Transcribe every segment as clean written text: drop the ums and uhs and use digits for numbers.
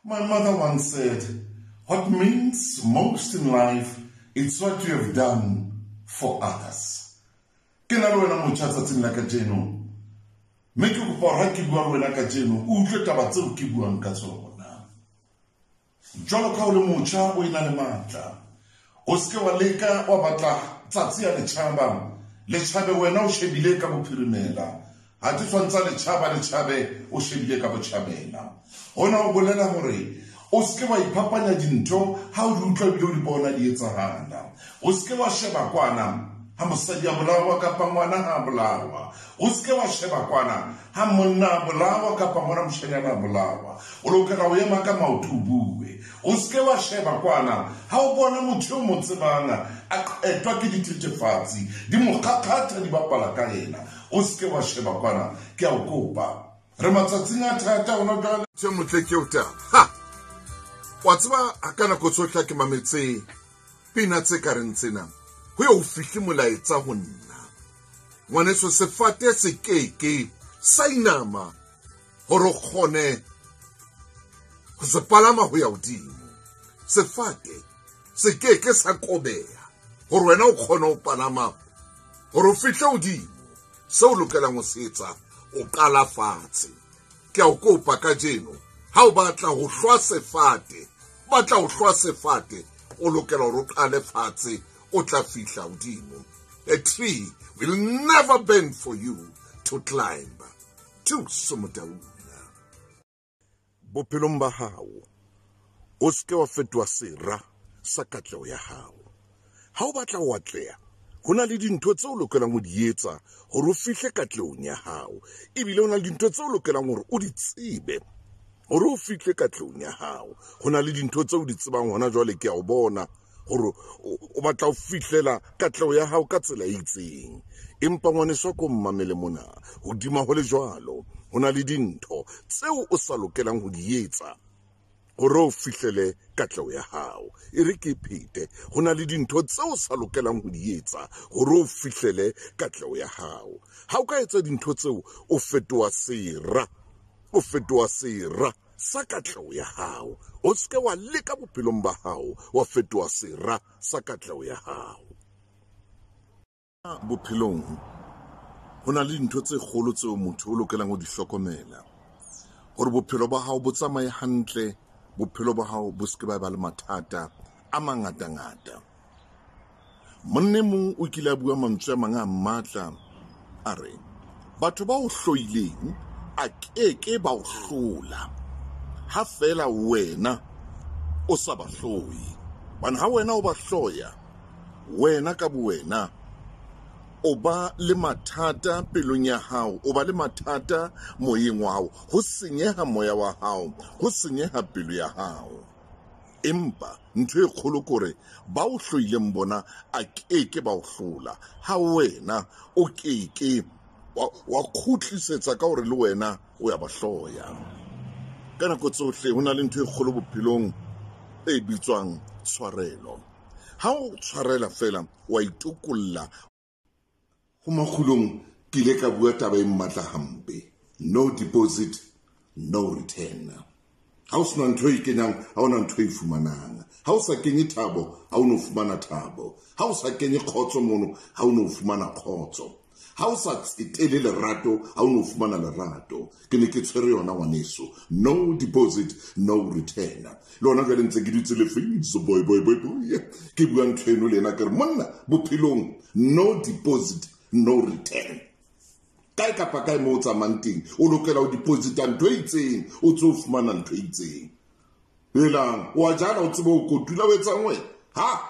My mother once said, "What means most in life is what you have done for others." Ke na le wena motjha tsatsing la kajeno, mme ke kopa hore ha ke bua le wena kajeno o utlwe taba tseo ke buang ka tsona. Jwalo ka o le motjha o ena le matla, o seke wa leka wa batla tsatsi ya le tjhaba, le tjhabe wena o shebile ka bophirimela. Ha te tshwantsa le tjhaba le tjhabe o shebile ka botjhabela. Hona o bolela hore o seke wa iphapanya dintho ha o di utlwa ebile o di bona di etsahala. O seke wa sheba kwana ha mosadi a bolawa kapa ngwana ha a bolawa. O seke wa sheba kwana ha monna a bolawa kapa ngwana moshanyana a bolawa. O lokela ho ema ka maoto o bue. O seke wa sheba kwana ha o bona motho eo mo tsebang a qetwa ke dithethefatsi, di mo kgakgatha di bapala ka yena. O seke wa sheba kwana, ke a o kopa. Re matsatsing a thata hona jwale. Tse motle ke o taba. Ha! Wa tseba ka nako tsohle ha ke mametse pina tse ka reng tsena, ho ye ho fihle molaetsa ho nna. Ngwaneso, sefate se keke sa inama hore o kgone ho se palama ho ya hodimo. Sefate se keke sa kobeha hore wena o kgone ho palama hore o fihle hodimo. Seo o lokelang ho se etsa, o qala fatshe. Ke a o kopa kajeno, ha o batla ho hlwa sefate, batla ho hlwa sefate, o lokela hore o qale fatshe, o tla fihla hodimo. A tree will never bend for you to climb. Thuso Motaung. Bophelong ba hao, o seke wa fetoha sera sa katleho ya hao. Ha o batla ho atleha, ho na le dintho tseo o lokelang ho di etsa hore o fihle katlehong ya hao. Ebile ho na le dintho tseo o lokelang hore o di tsebe hore o fihle katlehong ya hao. Ho na le dintho tseo o di tsebang hona jwale, ke a o bona hore o batla ho fihlela katleho ya hao ka tsela e itseng. Empa ngwaneso a ko mmamele mona, hodima ho le jwalo, ho na le dintho tseo o sa lokelang ho di etsa hore o fihlele katleho ya hao. E re ke phete, ho na le dintho tseo o sa lokelang ho di etsa hore o fihlele katleho ya hao. Ha o ka etsa dintho tseo, o fetoha sera, o fetoha sera sa katleho ya hao. O seke wa leka bophelong ba hao wa fetoha sera sa katleho ya hao. Bophelong ho na le dintho tse kgolo tseo motho o lokelang ho di hlokomela hore bophelo ba hao bo tsamaye hantle, bophelo ba hao bo seke ba ba le mathata a mangatangata. Monna e mong o kile a bua mantswe a mang a matla, a re batho ba o hloileng a keke ba o hlola ha feela wena o sa ba hloye. Hobane ha wena o ba hloya, wena ka bowena o ba le mathata pelong ya hao, o ba le mathata moyeng wa hao, ho senyeha moya wa hao, ho senyeha pelo ya hao. Empa ntho e kgolo ke hore ba o hloileng bona a keke ba o hlola ha wena o keke wa kgutlisetsa ka hore le wena o ya ba hloya. Ka nako tsohle ho na le ntho e kgolo bophelong e bitswang tshwarelo. Ha o tshwarela fela wa itokolla. Ho makgulong ke ile ka bua taba e mmatla hampe. No deposit, no return. Ha o sena ntho e kenyang, ha ona ntho e fumanang. Ha o sa kenye thabo, ha o no fumana thabo. Ha o sa kenye kgotso mono, ha o no fumana kgotso. Ha o sa tsetele lerato, ha o no fumana lerato. Ke ne ke tshwere yona ngwaneso. No deposit, no return. Le hona jwale ntse ke dutse le face, boy, boy, boy, boy. Ke bua ntho eno le ena ke re, monna, bophelong, no deposit, no return. Kae kapa kae moo o tsamayang teng, o lokela ho deposita ntho e itseng, o tso fumana ntho e itseng. Helang, wa jala o tsebe ho kotula, o etsang wena? Ha?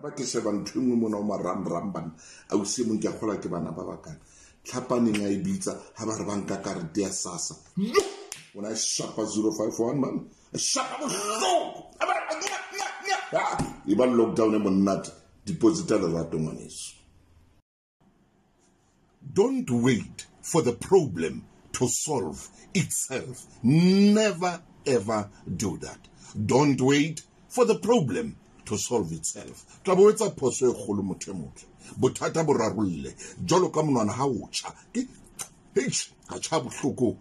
Ba ke sheba ntho e nngwe mona o marangrang bana. Ausi e mong ke a kgolwa ke bana ba bakana. Tlhapaneng a e bitsa, ha ba re ba nka karete ya SASSA. O na e shapa 051 man. E shapa bohloko. Ha ba re, nya, nya, nya. Ha, e ba lockdown e monate. Deposita lerato ngwaneso. Don't wait for the problem to solve itself. Never ever do that. Don't wait for the problem to solve itself. Tla bo etsa phoso e kgolo motho e motle. Bothata bo rarolle. Jwalo ka monwana ha o tjha. Ke eish, ka tjha bohloko.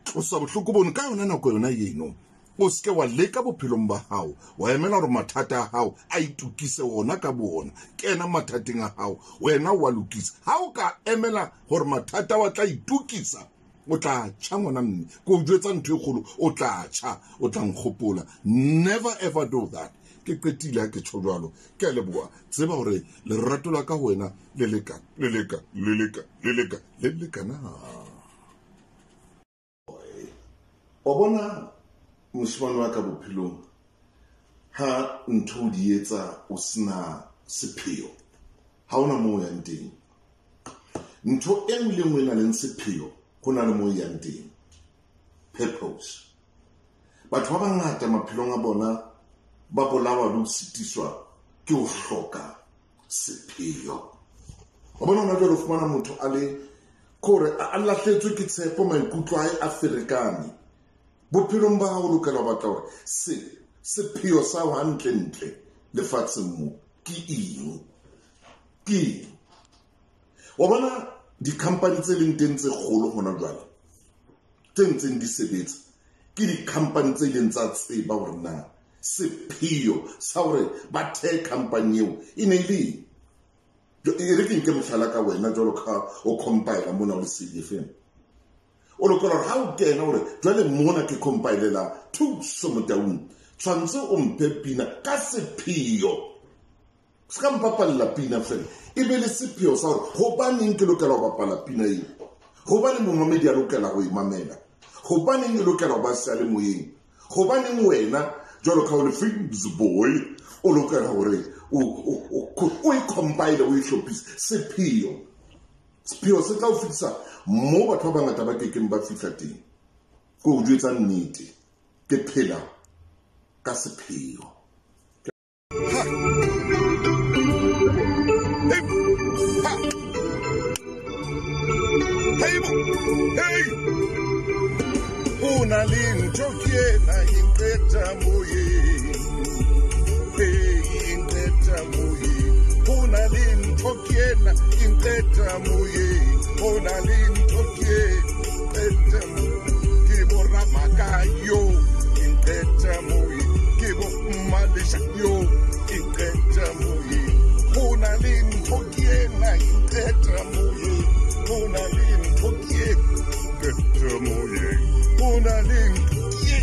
Tlosa bohloko bono ka yona nako yona eno. O se ke wa leka bophelong ba hao, wa emela hore mathata a hao a itokise ona ka boona. Kena mathateng a hao, wena wa lokisa. Ha o ka emela hore mathata wa tla itokisa, o tla tjha ngwana mme. Ke o jwetsa ntho e kgolo, o tla tjha, o tla nkgopola. Never ever do that. Ke qetile ha ke tjho jwalo. Ke a leboha. Tseba hore lerato la ka ho wena le leka, le leka, le leka, le leka, le lekana. Wa bona moshemane wa ka bophelong, ha ntho o di etsa o sena sepheo, ha hona moo o yang teng. Ntho e nngwe le nngwe e nang le sepheo, ho na le moo e yang teng. Purpose. Batho ba bangata maphelong a bona ba bolawa le ho sitiswa ke ho hloka sepheo. Wa bona hona jwale o fumana motho a le kore a lahletswe ke tshepo, maikutlo a hae a ferekane. Bophelong ba hao o lokela ho batla hore sepheo sa hao hantlentle lefatsheng mo ke eng? Ke eng? Wa bona di-company tse leng teng tse kgolo hona jwale, tse ntseng di sebetsa, ke di-company tse ileng tsa tseba hore na sepheo sa hore ba thehe company eo e ne e le eng. E re ke nke mohlala ka wena jwalo ka o compile mona o le CFM. O lokela hore ha o kena hore jwale mona ke compilela Thuso Motaung, tshwantse o mphe pina ka sepheo. Se ka mpapalla pina fela, e be le sepheo sa hore hobaneng ke lokela ho bapala pina eo, hobaneng momamedi a lokela ho e mamela, hobaneng e lokela ho ba seyalemoyeng, hobaneng wena jwalo ka o le Films Boy o lokela hore o e compile, o e hlophise. Sepheo, sepheo se tla o fihlisa moo batho ba bangata ba kekeng ba fihla teng. Ke o jwetsa nnete, ke phela ka sepheo. Ho na le ntho ke ena e nqeta moyeng, e nqeta moyeng. Ho na le ntho ke ena e nqeta moyeng, ho na le ntho ke nqeta moyeng. Ke bo Ramaka yo e nqeta moyeng, ke bo Mmalesha yo e nqeta moyeng. Ho na le ntho ke ena e nqeta moyeng, ho na le ntho ke nqeta moyeng. Ho na le ntho ke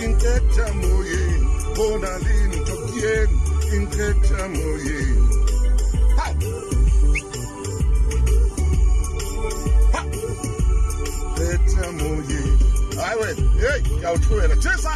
nqeta moyeng, ho na le ntho ke nqeta moyeng. Ha! Ha! Nqeta moyeng. Ai wena, hey, ke a o tlohela. Tjhesa!